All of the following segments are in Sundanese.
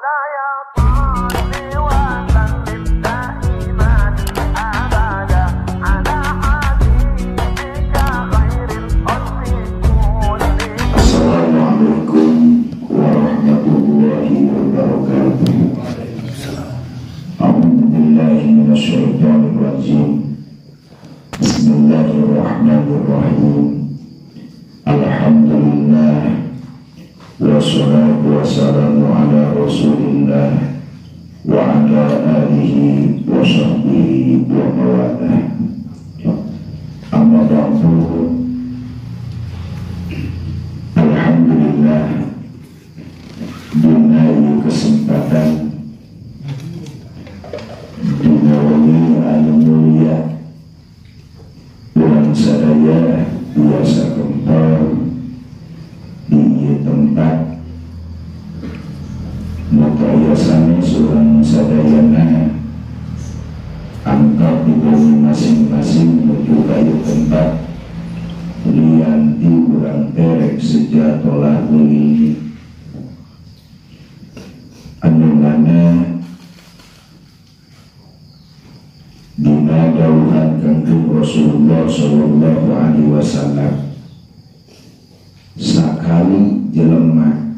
مولاي صل وسلم دائما أبدا على حبيبك خير الخلق كلهم. السلام عليكم ورحمة الله وبركاته. أعوذ بالله من الشيطان الرجيم. بسم الله الرحمن الرحيم. الحمد لله والصلاة والسلام على رسول الله وعلى آله وصحبه ومن والاه. أما بعد، Alhamdulillah dina ieu kesempatan dina wengi anu mulia urang sadaya biasa kempal di ieu tempat nu aya sanes urang sadayana angkat di bumi masing-masing menuju ka ieu tempat lian ti urang terek sejatolah wengi anu mana dina dawuhan Kangjeng Rasulullah sallallahu alaihi wasallam, sakali jelema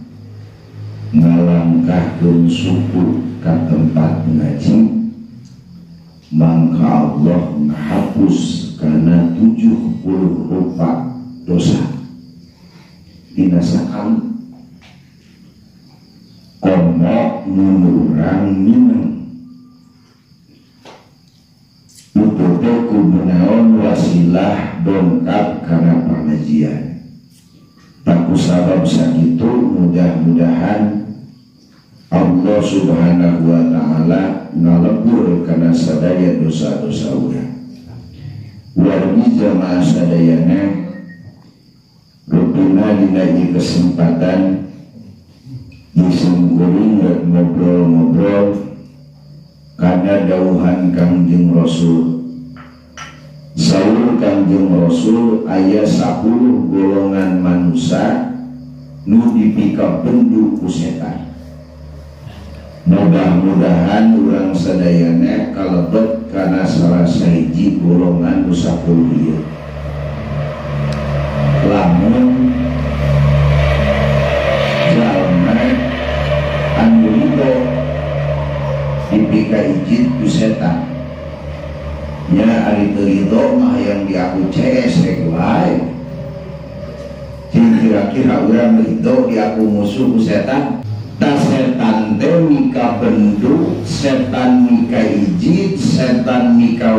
ngalangkahkeun suku ka tempat ngaji mangka Allah ngahapus kana 70 rupa dosa dina sakali. Komo mun urang mineng itu teh kunaon wasilah dongkap kana pangajian. Taku sabab sakitu mudah-mudahan Allah Subhanahu wa taala ngalebur kana sadaya dosa-dosa urang. Wargi jamaah sadayana rupina dina ieu kesempatan disungkuring rek ngobrol-ngobrol kana dawuhan Kangjeng Rasul. Saur Kangjeng Rasul aya 10 golongan manusia nu dipikabendu ku setan. Mudah-mudahan urang sadayana kalebet kana salah sahiji golongan nu 10 ieu. Lamun jalma anu ridho dipika ijid ku setan, nya ari teu ridho mah yang diaku CS rek wae. Cing kira-kira urang ridho diaku musuh ku setan. Ta setan teh mika bendu, setan mika ijid, setan mika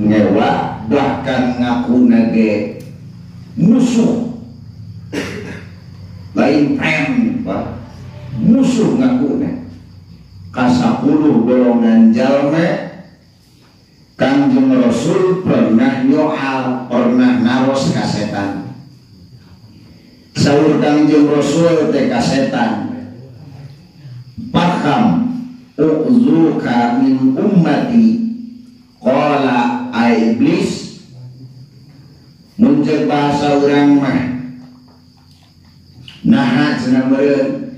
ngewa, bahkan ngaku nage musuh. Lain prem, Pak. Musuh ngakuna. Ka 10 golongan jalma Kangjeng Rasul pernah nyoal, pernah naros ka setan. Saur Kangjeng Rasul teh ka setan, "Pakam u'zuka min ummati." Qala ay iblis, mun ceuk bahasa urang mah naha cenah meureun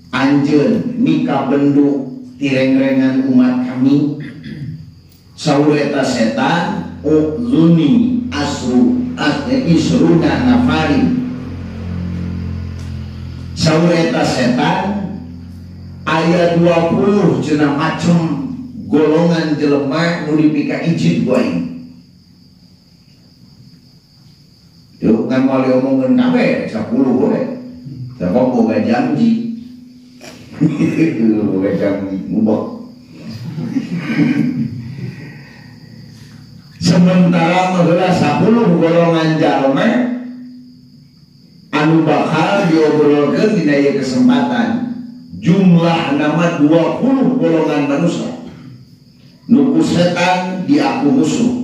anjeun mika bendu tirengrengan umat kami. Saur eta setan, u'zuni asru isruna nafari. Saur eta setan aya 20 cenah macem golongan jelema nu dipika ijid ku aing. Yuk kan moal diomongkeun kabeh 10 we. Sabab boga janji. Boga janji ngubah. Sementara mah 10 golongan jalma anu bakal diobrolkeun dina ieu kesempatan. Jumlah nama 20 golongan manusia nu ku setan diaku musuh.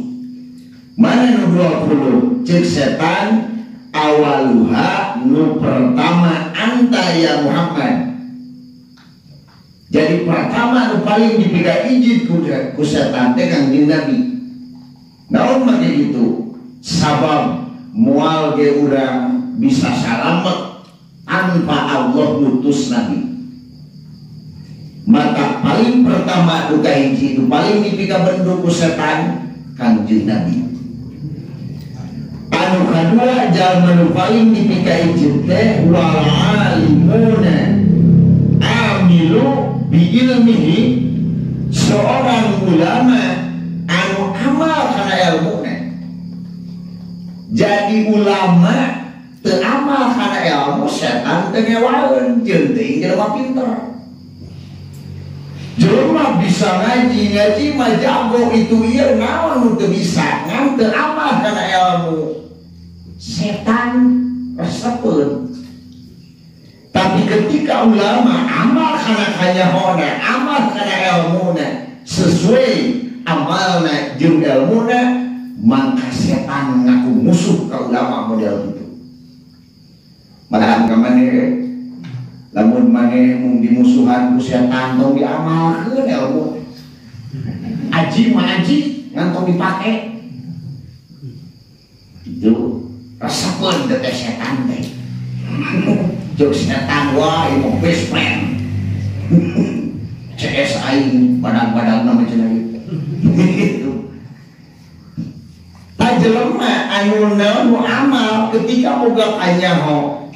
Mana nu 20? Cek setan awaluha nu pertama anta ya Muhammad. Jadi pertama nu paling dipika ijid ku setan teh Kangjeng Nabi. Naon make gitu? Sabab moal ge urang bisa salamet tanpa Allah ngutus Nabi. Maka paling pertama duka hiji itu paling dipikabendu ku setan Kangjeng Nabi. Anu kadua jalma nu paling dipika ijin teh wal alimuna amilu bi ilmihi, seorang ulama anu amal kana ilmuna. Jadi ulama teu amal kana ilmu setan teu ngewaeun jeung teuing jelema pinter. Jelema bisa ngaji, ngaji mah jago itu ieu naon nu teu bisa ngan teu amal kana ilmu. Setan resepeun. Tapi ketika ulama amal kana kanyahona, amal kana ilmuna sesuai amalna jeung ilmuna, maka setan ngaku musuh ka ulama model gitu. Malahan ka maneh lamun maneh mung dimusuhan ku setan tong diamalkeun ilmu. Aji mah aji ngan tong dipake. Itu resepeun teh setan teh. Jeung setan wah ieu mah best friend. CS aing padang-padangna mah cenah gitu. Tah jelema anu naon nu amal ketika boga kanyaho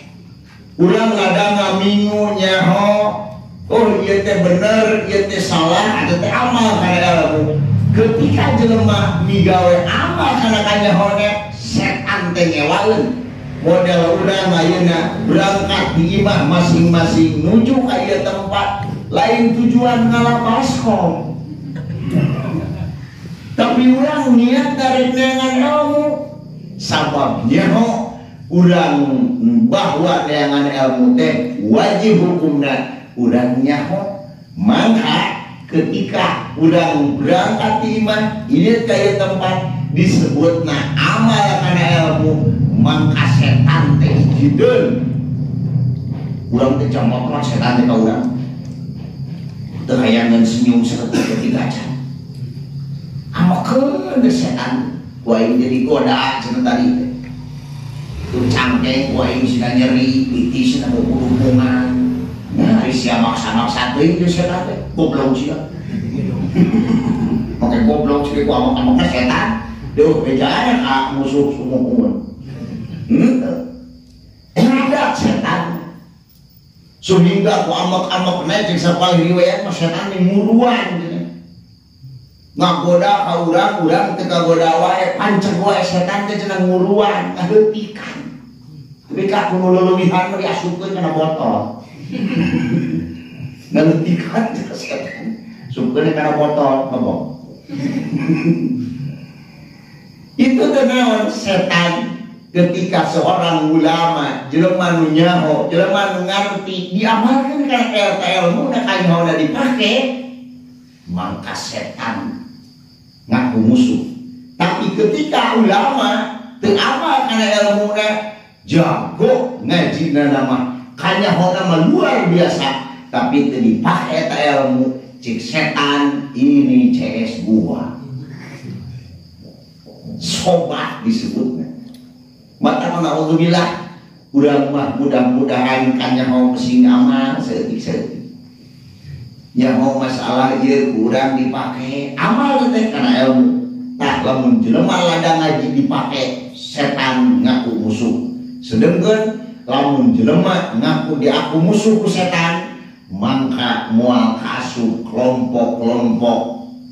urang ladang ngaminu nyaho, oh ieu teh bener, ieu teh salah, atau teh amal kana ilmu. Ketika jelema migawe amal kana kanyahona, setan teh ngewaeun. Model urang ayeuna berangkat di imah masing-masing nuju ka ieu tempat, lain tujuan ngala baskom. Tapi urang niat dari neangan ilmu, sabab nyaho urang bahwa neangan ilmu teh wajib hukumna urang nyaho. Maka ketika urang berangkat di imah ini kaya tempat disebutna amal kana ilmu, maka setan teh hideun. Urang teh camokna setan teh ka urang teu hayangan senyum saketik-ketik aja. Amokeun setan ku aing jadi goda cenah tadi teh. Tuh cangkeng ku aing sina nyeri, piti sina kudukungan. Nah, ari sia maksa-maksa teuing jeung setan teh, goblok sia. Make goblok sia ku amok-amokna setan. Duh, bejaan ka musuh sumuhun. Henteu. Ada setan. Sehingga ku amok-amokna jeung sapalih riwayat mah setan muruan cenah. Ngagoda ka urang, urang teu kagoda wae, panceg wae setan teh cenah nguruan, ngaheutikan. Tapi ka kuno leuwihan mah diasupkeun kana botol. Ngaheutikan teh setan, asupkeun kana botol, ngomong. Itu teh naon setan ketika seorang ulama, jelema nu nyaho, jelema nu ngarti, diamalkeun kana ilmu na kanyahona dipake, maka setan ngaku musuh. Tapi ketika ulama teu amal kana ilmuna, jago ngajina nama kanyahona mah luar biasa, tapi teu dipake eta ilmu, cik setan ini CS gua. Sobat disebutnya. Mata naudzubillah, urang mah mudah-mudahan kanyaho sing amal saeutik-saeutik. Nyaho masalah ieu kurang dipake amal teh kana ilmu. Tah lamun jelema ladang ngaji dipake setan ngaku musuh. Sedengkeun lamun jelema ngaku diaku musuh ku setan, mangka moal kaasup kelompok-kelompok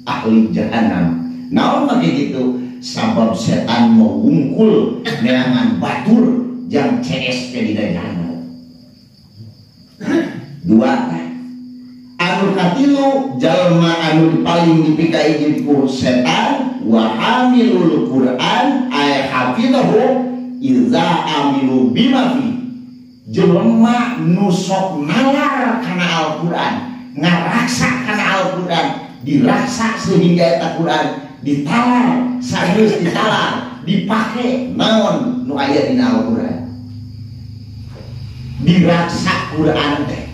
ahli jahanam. Naon make kitu? Sabab setan mau wungkul neangan batur jang CS ke dina jahanam. Dua anu katilu jalma anu paling dipikai ku setan wa hamilul Quran ay hafizahu iza amilu bima fi. Jelema nu sok nalar kana Al-Qur'an, ngaraksa kana Al-Qur'an, diraksa sehingga eta Qur'an ditalar, sageus ditalar, dipake naon nu aya dina Al-Qur'an. Diraksa Qur'an teh.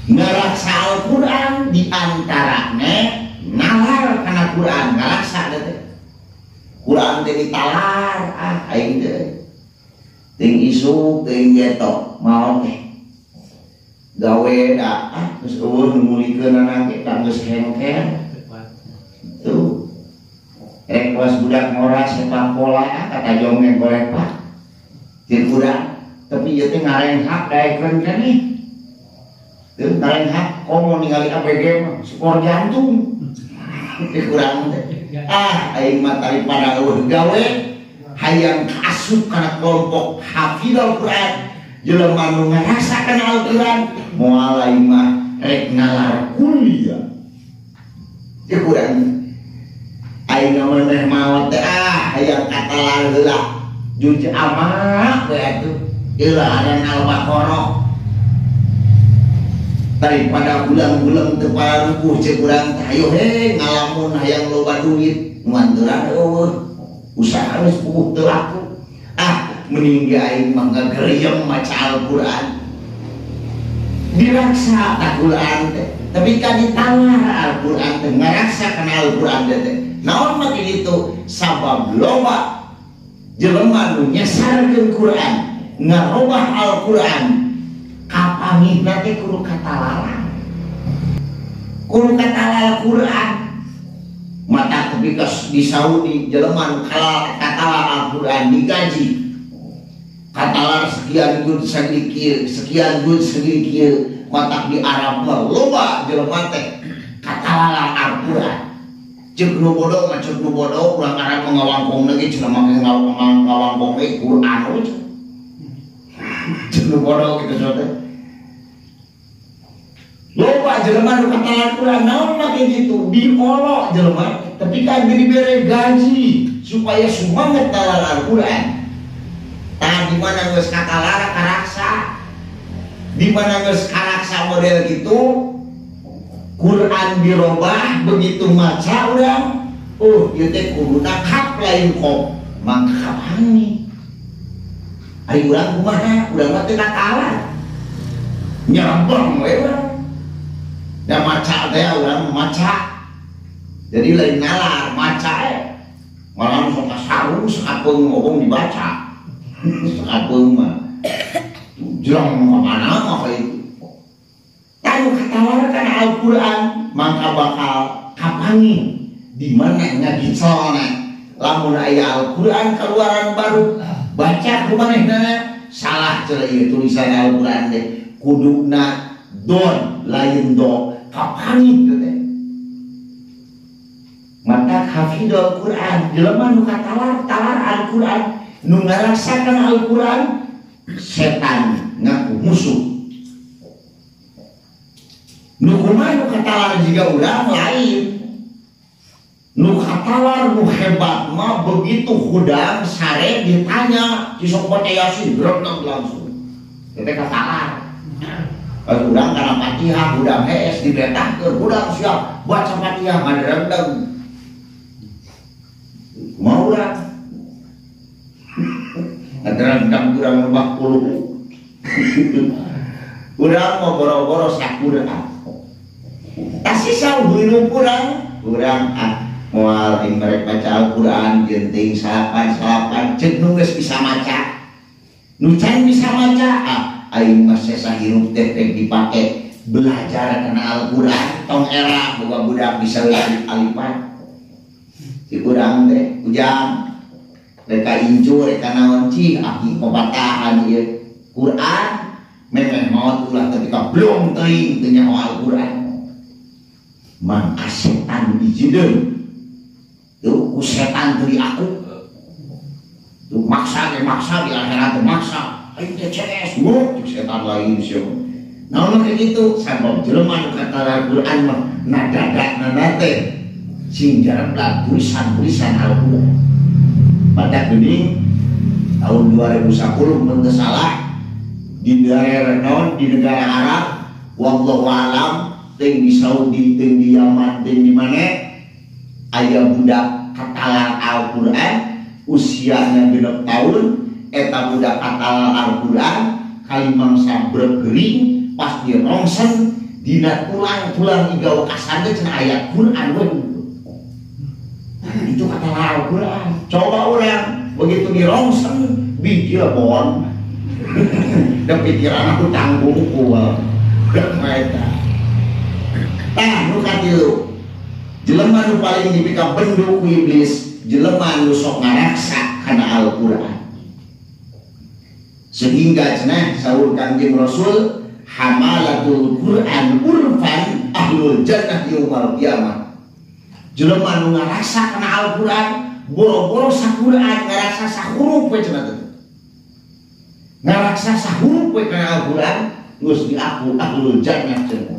Ngaraksa Al-Qur'an diantarana nalar kana Qur'an, ngaraksa teh. Qur'an teh ditalar, ah aing teh. Ting isuk, ting getok, maot teh. Gawe da ah geus eueuh nu mulikeun anak kita geus hengker. Tuh. Rek kelas budak ngora sepak bola kata jongeng golek pak. Jeung urang tapi ieu teh ngarenghak daekeun keneh. Teu ngarenghak komo ningali ABG mah skor jantung. Teu kurang teh. Ah aing mah daripada eueuh gawe hayang kaasup kana kelompok hafizal Quran. Jelema nu ngarasakeun Al-Quran moal aing mah rek ngalar kuliah. Teu kurang. Aing mah meh maot teh ah hayang katalar heula. Juz amma we atuh. Ieu Al-Baqarah. Daripada bulang-bulang teu pararuguh ceuk urang teh hayo he ngalamun hayang loba duit nguanturan eueuh usaha geus puguh teu laku ah mending ge aing mah ngageriem maca Al-Qur'an diraksa ta Qur'an teh tapi kan ditawar Al-Qur'an teh ngaraksa kana Al-Qur'an teh naon mah kitu sabab loba jelema nu nyesarkeun Qur'an ngarobah Al-Qur'an kapangihna teh kudu katalalan kudu katalal Quran mata tapi di Saudi jelema nu katalal Al-Quran digaji katalar sekian gud segini kieu sekian gud segini kieu matak di Arab mah loba jelema teh katalalan Al-Quran ceuk nu bodoh mah ceuk nu bodoh urang Arab mah ngawangkong lagi cenah make ngawangkong we Quran we ceuk nu bodoh kitu teh loba jelema nu katalan Quran naon make kitu diolok jelema tapi kan dibere gaji supaya sumanget talar Al-Quran. Tah di mana geus katalara karaksa di mana geus karaksa model gitu Quran dirobah begitu maca urang ieu teh kuduna kap lain kop mangka kapangi ari urang kumaha urang mah teu katalar nyerembeng we urang da maca teh urang maca jadi lain nalar maca malah sok sarung sakapeung ngomong dibaca sakapeung mah jrong ka mana mah kitu tanu katawar kana Al-Qur'an mangka bakal kapangi di mana ngagicelna lamun aya Al-Qur'an keluaran baru baca ku manehna salah cenah ieu tulisan Al-Qur'an teh kuduna don lain do kapangi teh mata hafidul Quran jelema nu katalar talar Al-Quran nu ngarasakan Al-Quran setan ngaku musuh nu kumaha nu katalar jiga urang lain nu katalar nu hebat mah begitu hudang sare ditanya disok baca Yasin berenang langsung teh katalar pas urang kana Fatihah hudang hees dibetahkeun hudang siap baca Fatihah ngaderendeng kumaha urang ngaderendeng urang lebah puluh urang mah boro-boro sakuran tasisa hirup urang urang ah moal ing merek baca Al-Qur'an jeung salapan-salapan ceuk nu geus bisa maca nu can bisa maca ah aing mah sesa hirup teh rek dipake belajar kana Al-Qur'an tong era boga budak bisa alif-alifan si urang teh ujang rek incu rek naon cih aki pepatahan ieu Quran memeh maot ulah ketika belum teuing teu nyaho Al-Qur'an mangka setan dijideun tuh ku setan teu diaku tuh maksa ge maksa di akhirat teh maksa aing teh CS nguk cek setan lain sia naon mah kitu sabab jelema nu katalar Quran mah nadadakna teh sing jareblah tulisan-tulisan Al-Quran pada geuning tahun 2010 mun teu salah di daerah naon di negara Arab wallahu alam teuing di Saudi teuing di Yaman teuing di mana aya budak katalar Al-Quran usianya 6 tahun eta budak katalar Al-Quran kalimangsa brek gering pas dirongsen dina tulang-tulang igau kasande cenah ayat Quran we itu katalar Al-Quran coba urang begitu dirongsen bijil bon dan pikiran aku tanggung kual katilu jelema nu paling dipika bendu ku iblis jelema nu sok ngaraksa kana Al-Qur'an sehingga cenah saur Kangjeng Rasul hamalatul Qur'an urfan ahlul jannah yaumal qiyamah jelema nu ngarasa kana Al-Qur'an boro-boro saquran ngarasa sahuruf we cenah teh ngarasa sahuruf we kana Al-Qur'an geus diaku ahlul jannah cenah.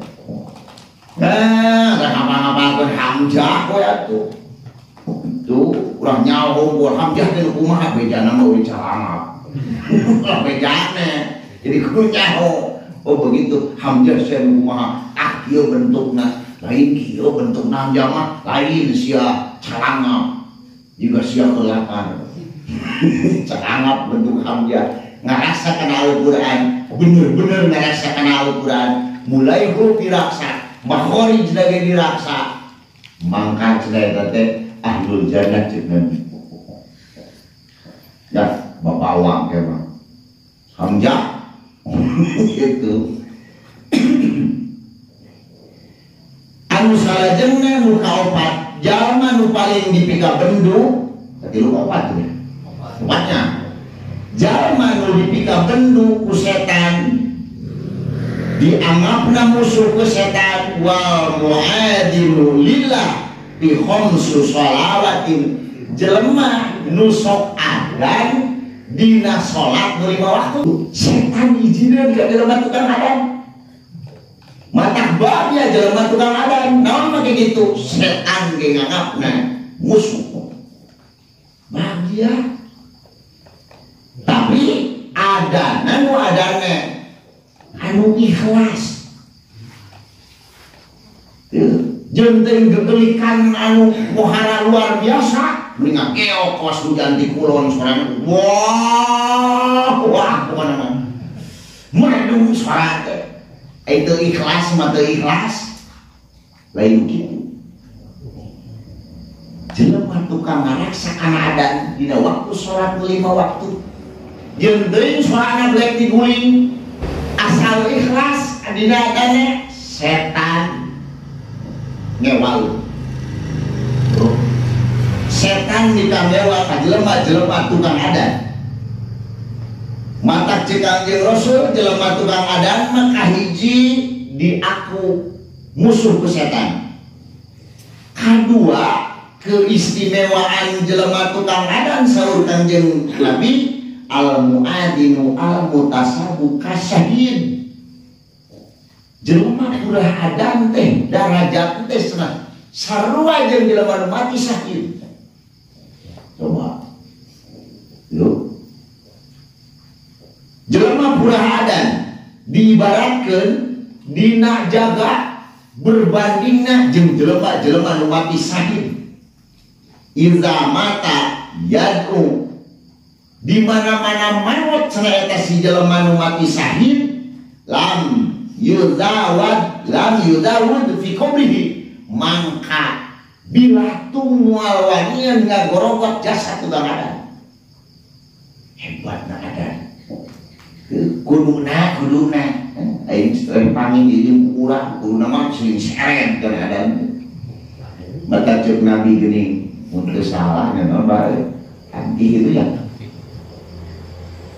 Nah, rek ngapal-ngapalkeun hamzah we atuh. Tuh, urang nyaho hamzah teh kumaha bejana mah euy calangap. Ulah bejana. Jadi kudu nyaho. Oh begitu, hamzah sia kumaha? Ah kieu bentukna, lain kieu bentukna hamzah mah, lain sia calangap. Jika sia kelakar. Calangap bentuk hamzah. Ngarasa kana Al-Qur'an, bener-bener ngarasa kana Al-Qur'an, mulai huruf diraksa, makhrij lagi diraksa, mangka cenah eta teh ahlul jannah ceuk Nabi. Ya, bapak awang ke mah. Hamzah gitu. Anu salajengna nu kaopat, jalma nu paling dipika bendu, katilu kaopat ya. Opatnya. Jalma nu dipika bendu ku setan dianggapna musuh ku setan wal muadilu lillah bi khamsu shalawatin jelema nu sok adan dina salat nu 5 waktu setan ijineun ka jelema tukang adan matak babnya jelema tukang adan naon make kitu setan ge nganggapna musuh bahagia. Tapi adana nu adana anu ikhlas jeung teuing gegelikan anu pohara luar biasa mending ngageok kos hujan di kulon sorangan wah wah pokona mah merdu suara teh itu ikhlas mah teu ikhlas lain kitu jelema tukang ngaraksa kana adan dina waktu salat 5 waktu jeung deui suarana blek diguling asal ikhlas dina adane setan ngewal. Setan dikangewa ka jelema-jelema tukang adan. Matak ceuk Kangjeng Rasul jelema tukang adan mah kahiji diaku musuh ku setan. Kadua keistimewaan jelema tukang adan saur Kangjeng Nabi al muadinu al mutasabu kasyahid. Jelema purah adan teh darajat teh cenah sarua jeung jelema nu mati syahid. Coba. Yuk. Jelema purah adan diibaratkeun dina jaga berbandingna jeung jelema-jelema nu mati syahid. Iza mata yad'u di mana-mana maot cenah eta si jelema nu mati syahid lam yuzawad lam yuzawud fi qabrihi mangka bila tunggal wanian ngagorogot jasa tukang adan. Hebatna adan kuduna kuduna aing pangin jeung urang kuduna mah sing seret kana adan. Mata ceuk Nabi geuning mun teu salah nya naon bae anti gitu ya.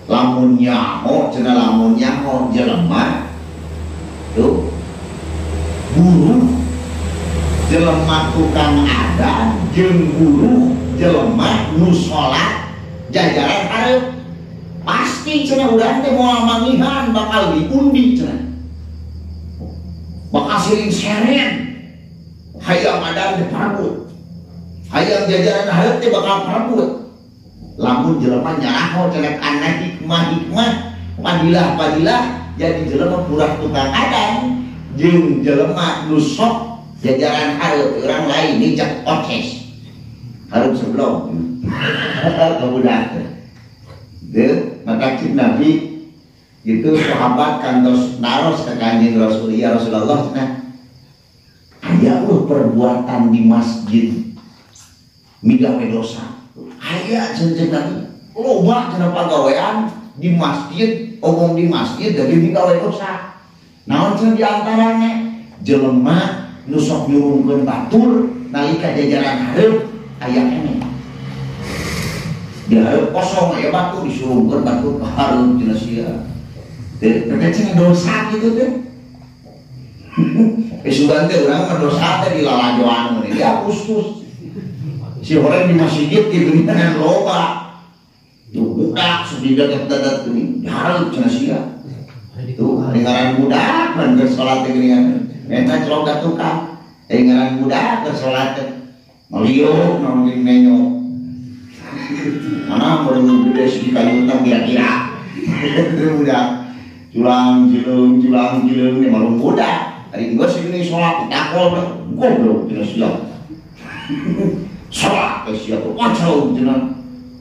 Lamun nyaho cenah lamun nyaho jelema tuh buruh jelema tukang adan jeung buruh jelema nu salat jajaran hareup pasti cenah urang teh moal mangihan bakal diundi cenah bakal siring seren hayang adan teh parebut hayang jajaran hareup teh bakal parebut lamun jelema nyaraho cenah kana hikmah-hikmah padilah-padilah jadi jelema purah tukang adan jeung jelema nu sok jajaran hareup urang lain nijak oces hareup sebelum kemudian deu maka cik Nabi gitu sahabat kantos naros ka Kanjeng Rasul ya Rasulullah cenah aya eueuh perbuatan di masjid migawe dosa aya cenah Nabi loba cenah pagawean di masjid omong di masjid dari migawe dosa naon cenah di antarana jelema nu sok nyurungkeun batur nalika jajaran hareup aya keneh. Di hareup kosong aya batu disurungkeun batur ka hareup cenah sia. Teh cenah dosa kitu teh. Sugan teh urang mah dosa teh dilalajoan mun di Agustus. Si horeng di masjid kitu geuningan loba. Tuh budak sedidat-dadat geuning hareup cenah sia. Tuh ngaran budak kan keur salat teh geuningan. Eta celok ka tukang. Ngaran budak keur salat teh maliuk naon geuning nenyo. Mana meureun gede segi kayutan kira-kira. Budak culang jileung nih malung budak. Ari geus geuning salat ditakol goblok cenah sia. Salat teh sia tuh kacau cenah.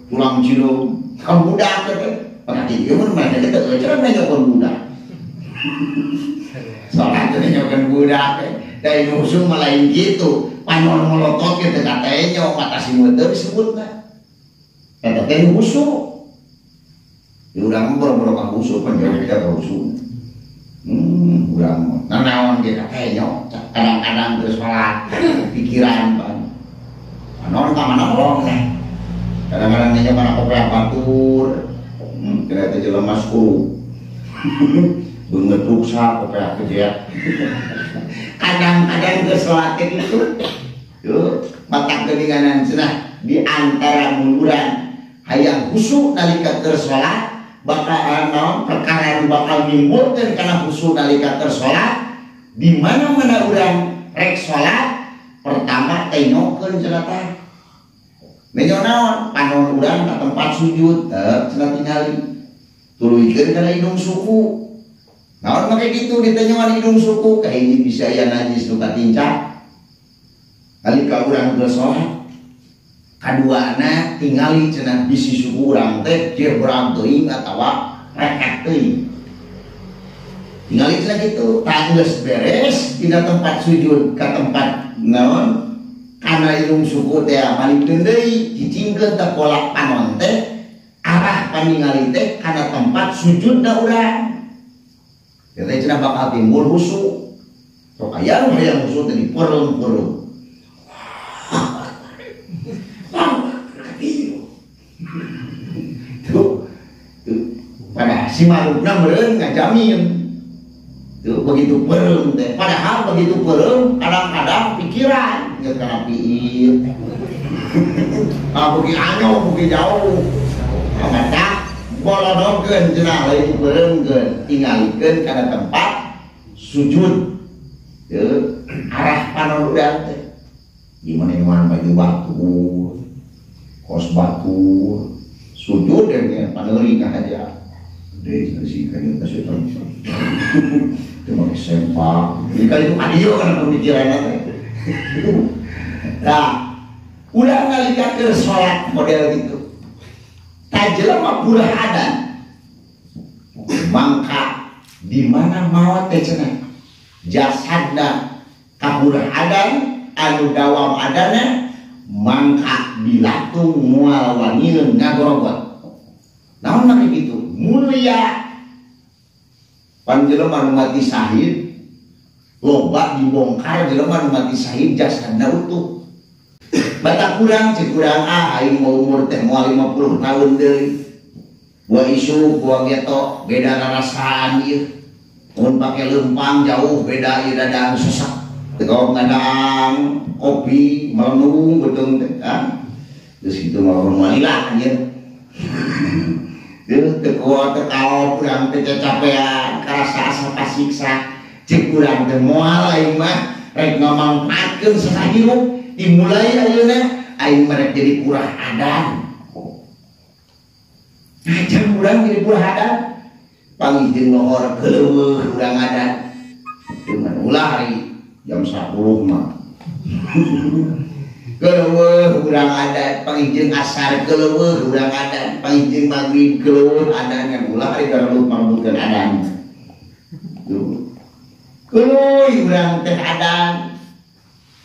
Tulang jileung ka budak teh. Pasti ieu mun mah teh teu cenah nenyokeun budak. Salat teh nenyokeun budak teh. Da musuh mah lain kitu. Panon molotot ge teh katenyo mata si teu disebutna. Eta teh musuh. Di urang mah boro-boro ka musuh pan jauh kita ka musuh. Urang mah nanaon ge katenyo kadang-kadang teu salat pikiran pan. Panon ka mana molong teh. Kadang-kadang nenyo kana kopeah batur. Kira teh jelema skuru. Beungeut ruksa kopeah kejeat. Kadang-kadang teu salat teh kitu. Tuh, matak geuninganan cenah di antara munduran hayang khusyuk nalika keur salat bakal naon perkara nu bakal nimbulkeun kana khusyuk nalika keur salat di mana-mana urang rek salat pertama tenyokeun cenah teh nenyo naon panon urang ka tempat sujud teu cenah tingali tuluykeun kana hidung suku naon make kitu ditenyoan hidung suku kahiji bisa aya najis nu katincak nalika urang keur salat kaduana tingali cenah bisi suku urang teh jebrang teuing atawa reket teuing tingali cenah kitu tah geus beres dina tempat sujud ka tempat naon kana irung suku teh malikeun deui cicingkeun teh kolak panon teh arah paningali teh kana tempat sujudna urang teh cenah bakal timbul khusyuk sok aya nu hayang khusyuk teh diperem-perem. Tuh, pada si marukna meureun ngajamin. Tuh begitu peureum teh. Padahal begitu peureum kadang-kadang pikiran geus kana piit. Ah beuki anyong beuki jauh. Mata bolodogkeun cenah lain peureumkeun, tingalikeun kana tempat sujud. Tuh, arah panon urang teh. Gimana nyuan baju batur, kos batur, sujud dan paneuri ka aja. Deh si kayu teh setan. Teu make sempak. Jadi kali itu adio kana pemikiranna teh. Nah, ulah nalika keur salat model gitu. Tah jelema purah adan. Mangka di mana maot teh cenah. Jasadna kapurah adan anu dawam adana mangka bilatung moal waniun ngagorogot. Naon make kitu? Mulia. Pan jelema nu mati syahid loba dibongkar jelema nu mati syahid jasadna utuh. Bata kurang cek urang ah aing mau umur teh moal 50 tahun deui. Gua isu gua geto beda rarasaan ieu. Mun pake leumpang jauh beda ieu dadang sesak. Teu ngadang kopi melenung beuteung teh ah. Geus kitu mah malila anjeun. Teu teu kuat teu kaop urang teh cacapean karasa asa kasiksa. Cek urang teh moal aing mah rek ngamangpaatkeun sasahirup dimulai ayeuna aing mah rek jadi purah adan. Ngajar urang jadi purah adan. Panggih jeung lohor keuleueuh urang adan. Cuman ulah hari jam 10 mah. Keuleueuh urang adan, panggih jeung asar keuleueuh urang adan, panggih jeung magrib keuleueuh adan kan ulah hari garelut marbutkeun adan. Tuh. Keuluy urang teh adan.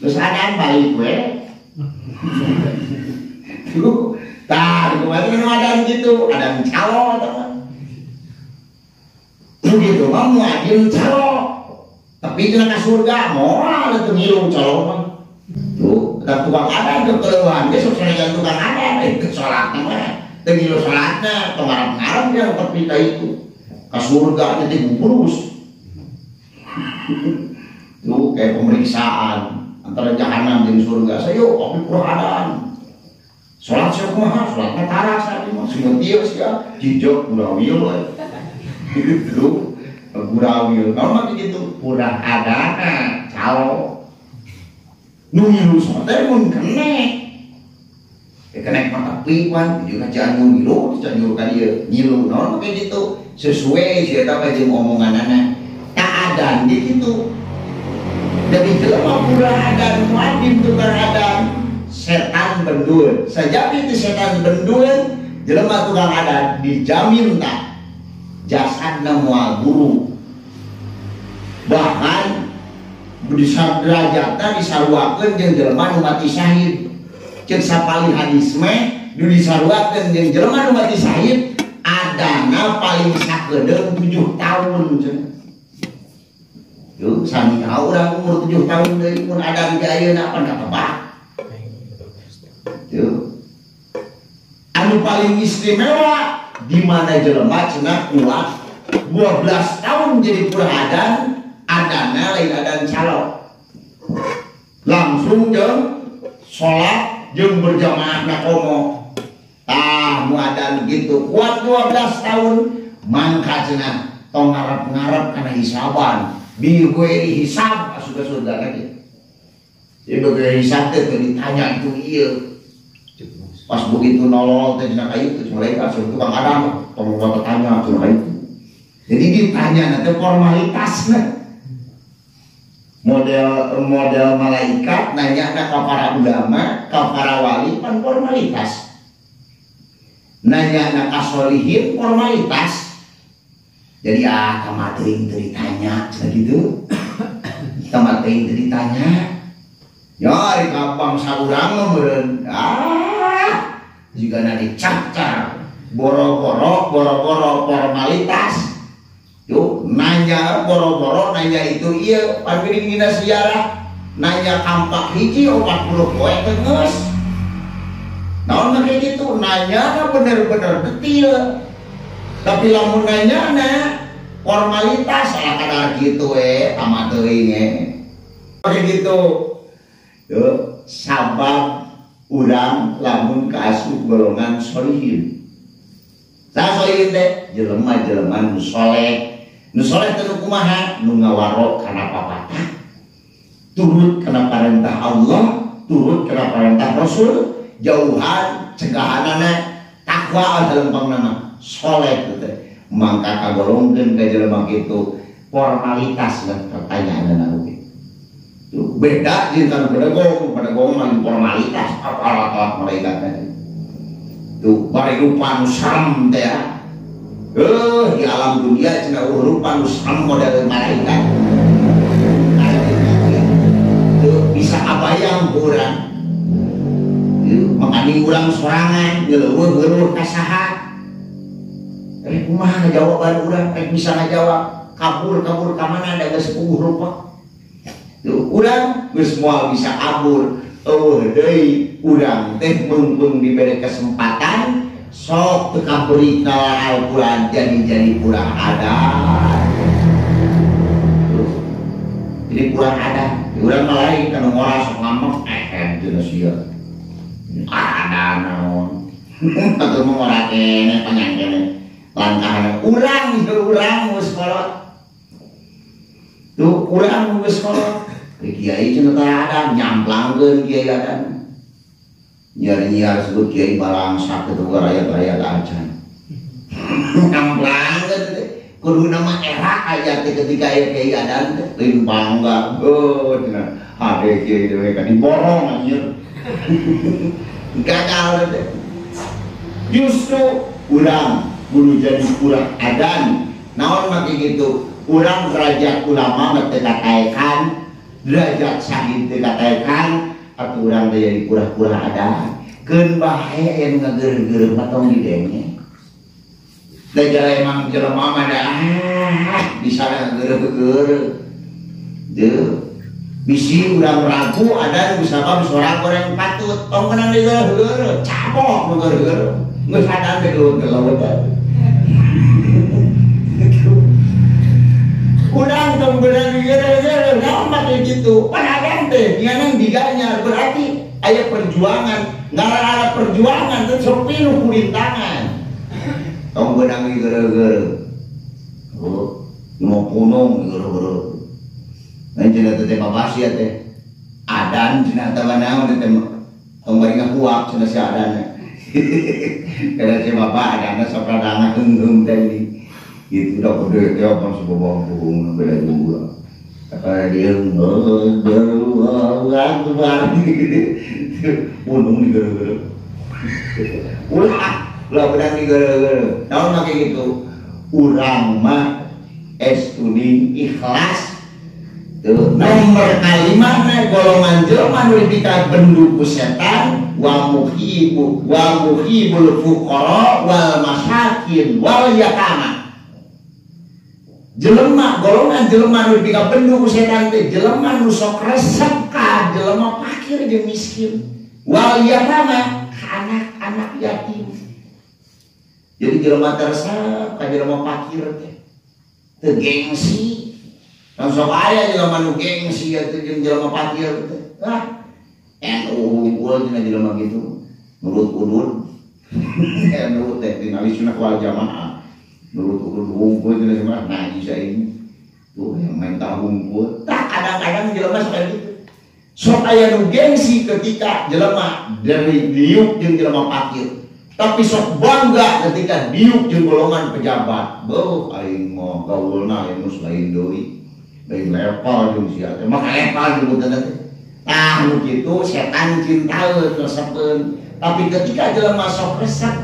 Terus adan balik we. Tuh, tah kumaha nu adan kitu, adan calo tah. Nu kitu mah muadil calo. Tapi cenah ka surga moal teu ngilu calo mah. Tuh, da tukang adan ke keleuhan ge sok sanajan tukang adan teu salatna mah. Teu ngilu salatna, tong ngarep-ngarep dia tepi ka itu. Ka surga teh bungkus. Tuh kayak pemeriksaan antara jahanam jeung surga. Sayo abdi kurang adan. Salat sia kumaha? Salatna taras abdi mah sieun ieu sia jijok gurawil we. Gitu. Gurawil. Naon mah kitu kurang adana calo. Nu ngilu teh mun kenek. Ya kenek mah tepi pan juga Cianjur ngilu, Cianjur ka dieu ngilu. Naon mah kitu sesuai sia eta mah jeung omonganana. Adan gitu. Jadi jelema kurang adan muadzin tukang adan setan bendul. Sajabi itu setan bendul jelema tukang adan dijamin tak jasadna moal guru. Bahkan derajatna disaruakeun jeung jelema nu mati syahid. Ceuk sapali hadis meh nu disaruakeun jeung jelema nu mati syahid adana paling sakedeung 7 tahun cenah. Yuk, sami urang umur 7 tahun deui mun adan ge ayeuna pan katebak. Yuk. Anu paling istimewa di mana jelema cenah kuat 12 tahun jadi pura adan, adana lain adan calo. Langsung jeung salat jeung berjamaah na komo. Tah nu adan gitu kuat 12 tahun mangka cenah tong ngarep-ngarep kana hisaban. Bigweri hisab asup ka surga lagi. Jadi bigweri hisab teh ditanya itu ieu. Pas begitu nolol teh cenah ka ieu malaikat suruh tukang adan tong tanya cenah ka itu. Jadi ditanya nanti formalitasna. Model malaikat nanya ka para ulama, ka para wali pan formalitas. Nanya ka solihin formalitas. Jadi kamateing teu ditanya cenah kitu. Kamateing teu ditanya. Ya ari ka bangsa urang mah meureun. Jigana dicapcar boro-boro formalitas. Tuh nanya boro-boro nanya itu ieu pan geuning dina sejarah nanya kampak hiji 40 poe teh geus. Naon mah kitu nanya bener-bener detil. Tapi lamun nanya na formalitas ala kadar gitu tamat teuing kayak gitu. Tuh sabab urang lamun kaasup golongan solihin. Saha solihin teh? Jelema-jelema nu soleh. Nu soleh teh nu kumaha? Nu ngawarok kana papatah. Turut kana parentah Allah, turut kana parentah Rasul, jauhan cegahanana takwa dalam nama. Soleh itu teh mangka kagolongkeun ka jelema kitu formalitas lah pertanyaanna oge. Tuh beda jeung kana bedegong mah formalitas apalah malaikat teh. Tuh bari rupa nu serem teh ya. Di alam dunia cenah rupa nu serem model malaikat. Tuh bisa kabayang urang. Tuh makani urang sorangan ngeleuweuh-leuweuh ka saha. Kumaha ngajawaban urang rek bisa ngajawab kabur-kabur ka mana da geus puguh rupa. Tuh urang geus moal bisa kabur eueuh deui urang teh meungpeung dibere kesempatan sok teu kaberi ka Al-Qur'an jadi kurang adan. Tuh jadi kurang adan. Urang mah lain kana ngora sok ngambek cenah sia. Adan naon. Atuh mah ngora keneh panjang keneh. Langkahna urang geus kolot. Tuh urang geus kolot. Kiai cenah teh adan nyamplangkeun kiai adan. Nyiar-nyiar sebut kiai balangsak kitu rakyat-rakyat acan. Nyamplangkeun teh kuduna mah era aya teh ketika aya kiai adan teh lain bangga. Oh cenah hade kiai dewe ka diborong anjir. Gagal teh. Justru urang kudu jadi kurang adan. Naon mah gitu urang derajat ulama mah teu kataekan, derajat syahid teu kataekan, atuh urang teh jadi kurang-kurang adan. Keun bae aya nu ngageureuh-geureuh mah tong didenge. Da jala emang jelema mah da bisa ngageureuh-geureuh. Deu bisi urang ragu ada nu sabab sorang goreng patut tong menang digeureuh cabok nu geureuh geus adan teh geuleuh urang tong beunang digeureuh naon make kitu pan adan teh nganang diganyar berarti aya perjuangan ngaran ada perjuangan teh sok pinuh kurintangan tong beunang digeureuh oh mau punung digeureuh lain cenah teh babasi teh adan cenah teh naon teh tong bari ngakuak cenah si adan kada si bapak adanna sok radana heung-heung teh ini gitu udah gede teh apa si bapak buhung beda juga kada dia punung digeureuh ulah ulah beunang digeureuh naon make kitu urang mah estuning ikhlas. Tuh, nomor kalima na golongan jelema nu dipikabendu ku setan wa muhibu wa muhibul fuqara wal masakin wal yatama. Jelema golongan jelema nu dipikabendu ku setan teh jelema nu sok resep ka jelema fakir jeung miskin wal yatama ka anak-anak yatim. Jadi jelema teh resep ka jelema fakir teh teu gengsi. Langsung aya jelema nu gengsi atuh jeung jelema fakir teh. Ah, NU unggul cenah jelema kitu. Nurut udud. NU teh tingali sunnah wal jamaah. Nurut udud unggul cenah jelema najis aing. Tuh yang mental unggul. Tah kadang-kadang jelema sok kitu. Sok aya nu gengsi ketika jelema dari diuk jeung jelema fakir. Tapi sok bangga ketika diuk jeung golongan pejabat. Beuh aing mah gaulna aing geus lain deui. Lain level jeung sia teh mah level jeung teh. Tah nu kitu setan cintaeun resepeun. Tapi ketika jelema sok resep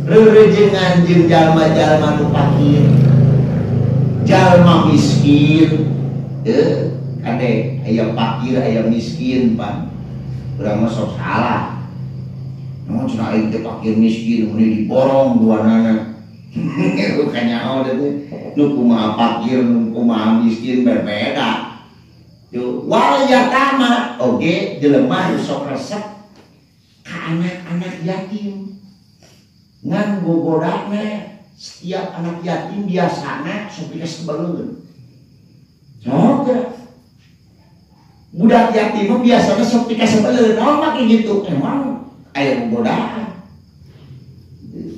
reurejengan jeung jalma-jalma nu fakir, jalma miskin, kade aya fakir aya miskin pan. Urang mah sok salah. Naon cenah aing teh fakir miskin mun diborong duanana. Kanyaho teh nu kumaha fakir nu kumaha miskin berbeda. Yo wal yatama oge jelema nu sok resep ka anak-anak yatim. Ngan gogodana setiap anak yatim biasana sok dikasebeleun. Sok budak yatim mah biasana sok dikasebeleun. Naon make kitu? Emang aya gogodaan.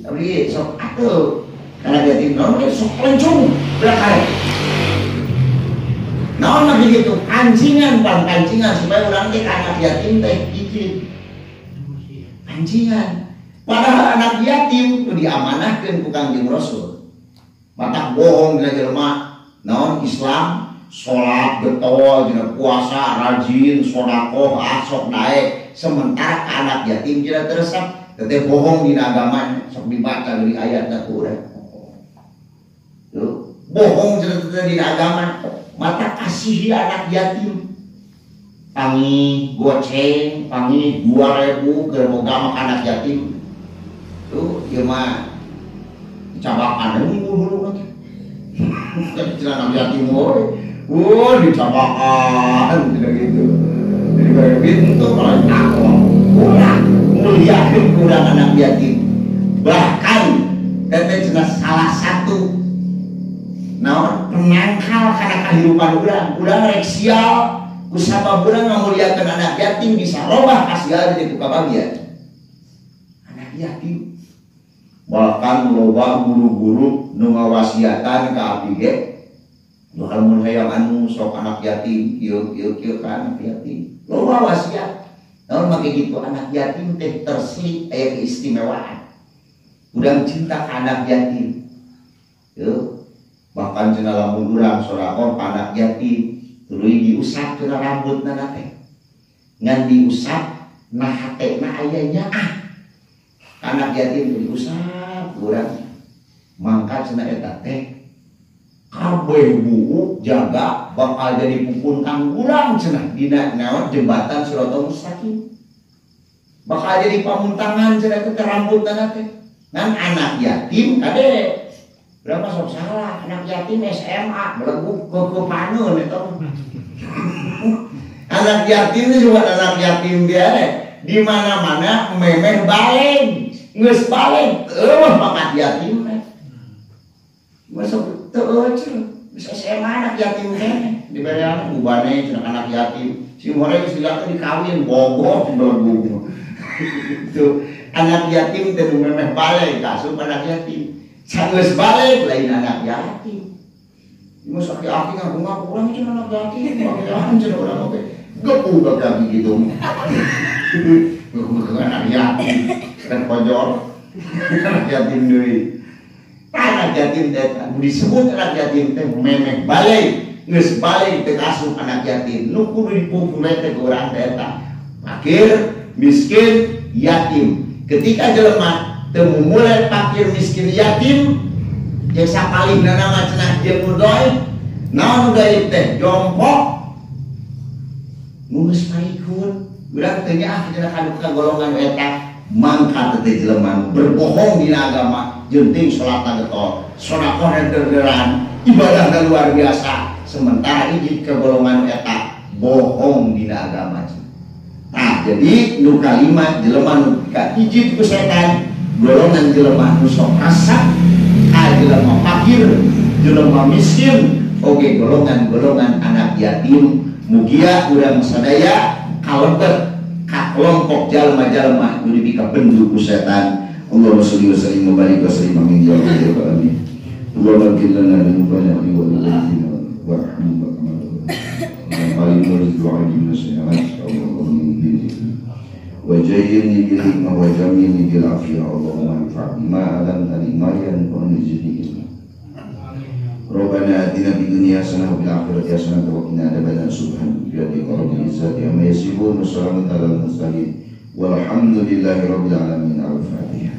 Tapi sok atuh karena yatim naon sok lencung belakang. Naon mah gitu pancingan pan pancingan supaya urang teh ka anak yatim teh izin. Pancingan. Padahal anak yatim nu diamanahkeun ku Kangjeng Rasul. Matak bohong dina jelema naon Islam salat getol dina puasa rajin sedekah asok daek sementara ka anak yatim tidak teresep teh bohong dina agama sok dibaca dari ayatna ku urang. Tuh, bohong cenah dina agama mata kasihi anak yatim pangi goceng pangi 2000 keur boga mah anak yatim tuh ieu mah dicabakan hulu-hulu teh cenah anak yatim we wah dicabakan cenah gitu jadi kayak gitu kalau aku kurang muliakeun kurang anak yatim bahkan teh cenah salah satu naon penyangkal kana kahirupan urang urang rek sial kusabab urang ngamuliakeun anak yatim bisa robah kasial jadi ku kabagian anak yatim bahkan loba guru-guru nu ngawasiatan ka abdi ge nu lamun hayang anu sok anak yatim kieu kieu kieu ka anak yatim loba wasiat naon make kitu anak yatim teh terselip aya keistimewaan urang cinta ka anak yatim yeuh bahkan cenah lamun urang sorakoh ka anak yatim tuluy diusap cenah rambutna teh ngan diusap na hatena aya nyaah anak yatim teh diusap urang mangkat cenah eta teh kabeh buuk jaga bakal jadi pupuntang urang cenah dina naon jembatan Siratal Mustaqim bakal jadi pamuntangan cenah teh rambutna teh ngan anak yatim kade berapa sok salah anak yatim SMA beleguk ke paneun eta mah. Anak yatim itu cuma anak yatim biasa. Di mana-mana memeh baleg, geus baleg, eueuh pangkat yatim teh. Masuk teu cenah, geus SMA anak yatim teh. Dibayaran bubane cenah anak yatim. Sing hore geus dilakukan dikawin bogoh belegu. Itu anak yatim teh nu memeh baleg, asup anak yatim. Sanggeus baleg lain anak yatim. Mas aki-aki ngaku-ngaku urang cenah anak yatim, aki-aki cenah urang oge. Gepuh kaki gitu. Ngaku anak yatim, kan kojol. Anak yatim deui. Anak yatim teh disebut anak yatim teh memeh baleg, geus baleg teh asup anak yatim. Nu kudu dipupume teh ku urang teh eta. Fakir, miskin, yatim. Ketika jelema teu mumule fakir, miskin, yatim, jeung sapalihna mah cenah jeung nu dhaif. Naon nu dhaif teh? Jompo. Nu geus parikun. Urang teh nyaah cenah ka golongan eta mangkat teh jelema berbohong dina agama, jeung ting salatna getol, sedekahna derderan, ibadahna luar biasa. Sementara hiji ka golongan eta bohong dina agama. Nah, jadi nu kalima jelema nu kahiji ku setan, golongan jelema nu sok kasar, jelema fakir, jelema miskin, oge golongan-golongan anak yatim. Mugia urang sadaya kalebet ka kelompok jalma-jalma nu dipikabendu ku setan. Allahumma sholli wa sallim wa barik wa sallim amin ya rabbal alamin. Allahumma ighfir lana dzunubana wa liwalidayna warhamna kama wa jayyinni bil hikmah wa jamilni bil afiyah. Allahumma anfa'ni ma 'allamtani ma yanfa'uni zidni ilma. Rabbana atina fid dunya hasanah wa fil akhirati hasanah wa qina adzabannar. Subhana rabbika rabbil izzati amma yasifun wa salamun alal mursalin walhamdulillahi rabbil alamin. Al-Fatihah.